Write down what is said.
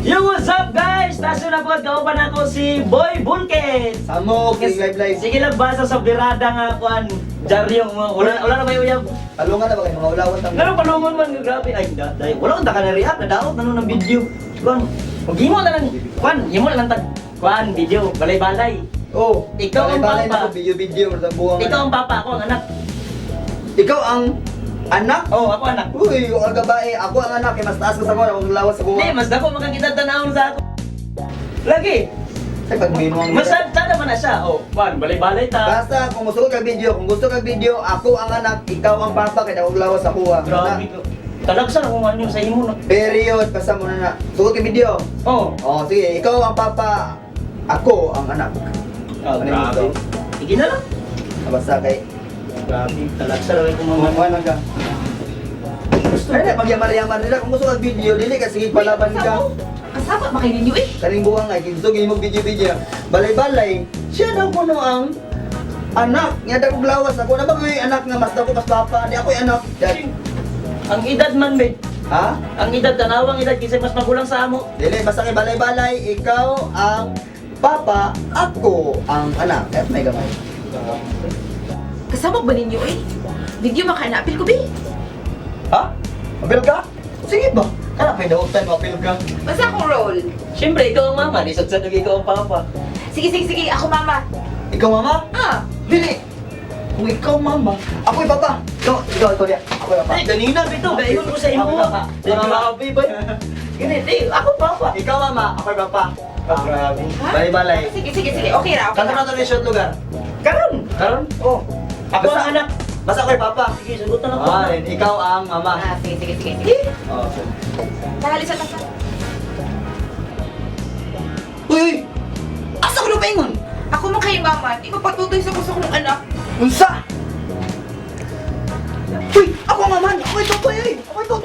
Yo, what's up, guys? Taso na po at kauban ako si Boy Bulket. Samo, King Live Live. Sige lang, basa sa birada nga kuan. Jaryong mo. Wala wala na may uyab. Palungan na ba kayo? Mga ulawan tamo. Ngano palungon man grabe ay da, dai. Wala unta ka na react na daot na ng video. Kuan, kung gimo na lang kuan, himo na lang tag kuan video balay-balay. Oh, Ikaw ang balay-balay papa. na ko, video-video. Sa buwang Ikaw ang papa, ako ang anak. Ikaw ang anak? Oh, ako anak. Uy, ang gabae. Ako ang anak. Eh, mas taas ka sa kuwan. Akong lawas sa Hindi, buwang. mas dako makakita tanawon sa ako. Lagi. Ay, pagminuang. Mas sad sada man na siya. Oh, kuan, balay-balay ta. Basta, kung gusto ka video, kung gusto ka video, ako ang anak, ikaw ang papa, kaya akong lawas sa kuha. Grabe ko. Talagsa na kung ano sa imo na. Period, basta mo na na. Sugod kay video. Oh. Oh, sige, ikaw ang papa, ako ang anak. Oh, Ano yung grabe. gusto? Sige na lang. Ah, basta kay Grabe, talagsa na kung mga Kumuha lang ka. gusto. Ay, na, magyamar-yamar nila. Kung gusto ka video, dili ka, sige, palaban ka. Kasama ba kayo ninyo eh? Kaning buwang ay, gusto mo video-video. Balay-balay, siya daw kuno ang anak. Nga daw kong lawas. Ako na ba yung anak nga mas dako mas papa? Di ako yung anak. Dad. Ang edad man, be. Ha? Ang edad, tanawang edad, kasi mas magulang sa amo. Dili, basta kay balay-balay, ikaw ang papa, ako ang anak. Eh, may gamay. Kasama ba ninyo eh? Video maka naapil ko be. Ha? Apil ka? Sige ba? Kana may dautan, mapil ka. Basta akong role. Siyempre, ikaw ang mama. Di sad ikaw ang papa. Sige, sige, sige. Ako mama. Ikaw mama? Ah, Dili! Kung ikaw mama, ako'y papa. Ikaw, ikaw, ikaw niya. Ako'y papa. Ay, ganina, bito. Gayon ko sa imo. Ako papa. Grabe ba? Ganit, eh, ako papa. Ikaw mama, ako'y papa. Ah, grabe. Ha? Balay-balay. Sige, sige, sige. Okay ra, okay Kanto ra. na to ni short lugar? Karon. Karon? Oh. Ako ang anak. Basta ako'y papa. Sige, sagutan ako. Ah, and ikaw ang mama. Ah, sige, sige, sige, sige. Oh. Tara, Lisa, tara. Uy, uy! Asa ko lupaingon? Ako man kay mama. Di ko patutoy sa gusto kong anak. Unsa? Uy! Ako ang maman! Ako'y tutoy, uy! Ako'y tutoy!